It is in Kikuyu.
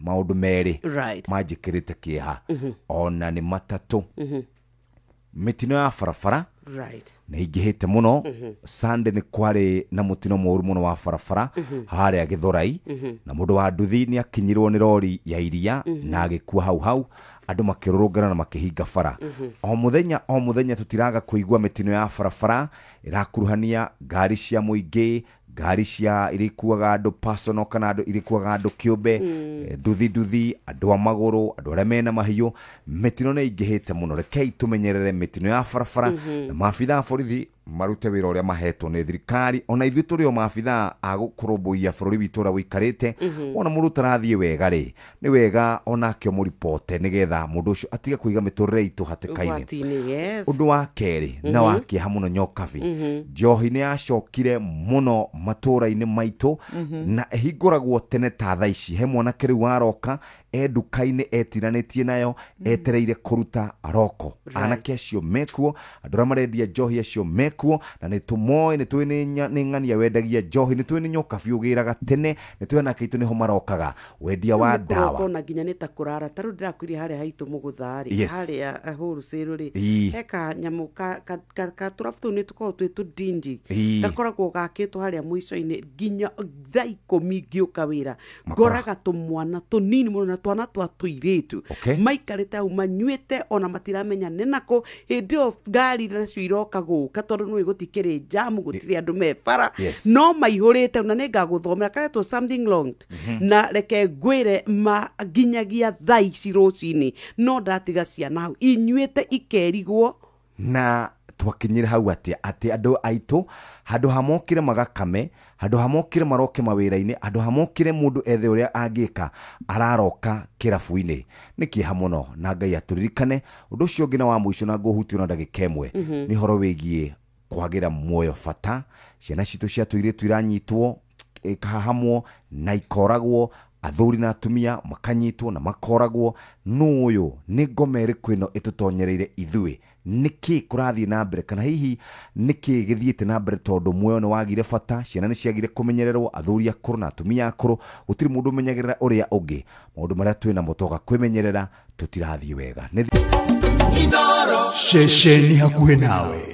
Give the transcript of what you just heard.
Maũndũ merĩ Right. manjĩkĩrĩte kĩeha, ona nĩ matatũ. Mĩtino ya barabara nĩ ingĩhĩte mũno. Sunday nĩ kwarĩ na mũtino mũũru mũno wa barabara harĩa Gĩthũrai, na mũndũ wa nduthi nĩ akinyirwo nĩ rori ya iria na agĩkua hau hau. Andũ makĩrũrũngana na makĩhinga bara. O mũthenya o mũthenya tũtiraga kũigua mĩtino ya barabara ĩrakuruhania ngari cia mũingĩ, ngari cia iria ikuaga andũ personal kana andũ iria ikuaga andũ kĩũmbe, nduthi nduthi, andũ a magũrũ, andũ arĩa mena mahiũ. Mĩtino nĩ ingĩhĩte mũno. Rekei tũmenyerere mĩtino ya barabara, na maabitha a borithi marute wĩra ũrĩa mahetwo nĩ thirikari. Ona ithuĩ tũrĩ o maabitha a kũrũmbũiya bũrũri witũ ũrĩa ũikarĩte. Wona mũndũ ũtarathiĩ wega rĩ, nĩ wega onake ũmũripote nĩgetha mũndũ ũcio atige kũiga mĩtũrĩre itũ hatĩka-inĩ. Ũgwati-inĩ, yes. Ũndũ wa kerĩ na wa kĩeha mũno, Nyokabi, njohi nĩ yacokire mũno matũũra-inĩ maitũ na ĩhingũragwo tene. Ta thaa ici he mwanake rĩu waroka e nduka-inĩ etiranĩtie nayo, etereire kũruta roko. Anake acio mekuo, andũ arĩa marendia njohi acio mekuo, na nĩ tũmoĩ, nĩ tũĩ nĩ ng'ania wendagia njohi, nĩ tũĩ nĩ Nyokabi ũgĩraga tene, nĩ tũĩ anake aitũ nĩho marokaga wendia wa ndawa. Kũroko nginya nĩ ta kũrara. Ta rĩu ndĩrakwĩria harĩa haitũ mũgũtha rĩ, harĩa wholesale rĩ, he kanyamũ ka tũrabu tũu nĩ tũkoragwo twĩ tũdinji, gakoragwo gakĩtwo harĩa mũico-inĩ. Nginya thaa 10 ngĩũka wĩra, ngoraga tũmwana tũnini mũno na twana twa tũirĩtu maikarĩte hau manyuĩte, ona matiramenya nĩ nakũ. Hĩndĩ ĩyo ngari nacio iroka gũka, tondũ nĩũĩ gũtikĩrĩ jamu, gũtirĩ andũ me bara, no maihũrĩte. Na nĩ ngagũthomera karetwo something long, na reke ngwĩre ma nginyagia thaa ici rũcinĩ no ndatiga ciana hau inyuĩte ikerigwo. Na twakinyire hau atia atĩ andũ aitũ handũ ha mokire magakame, handũ ha mokire maroke mawĩra-inĩ, handũ ha mokire mũndũ ethe ũrĩa angĩka, araroka kĩrabu-inĩ. Nĩ kĩeha mũno, na Ngai atũririkane. Ũndũ ũcio ũngĩ na wa mũico, na ngũhutio na ndagĩka ĩmwe, nĩ ũhoro wĩgiĩ kwagĩra muoyo bata. Ciana citũ cia tũirĩtu iranyitwo, ikahahamwo na ikoragwo, athuri na atumia makanyitwo na makoragwo. Nũ ũyũ? Nĩ ngoma ĩrĩkũ ĩno ĩtũtonyereire ithuĩ? Nĩkĩ kũrathiĩ na mbere, kana hihi nĩkĩ gĩthiĩte na mbere? Tondũ muoyo nĩ wagire bata, ciana nĩ ciagire kũmenyererwo, athuri akũrũ na atumia akũrũ, gũtirĩ mũndũ ũmenyagĩrĩra ũrĩa ũngĩ. Maũndũ marĩa twĩ namo toga kwĩmenyerera, tũtirathiĩ wega. Nĩ Ceceni hakuhĩ nawe.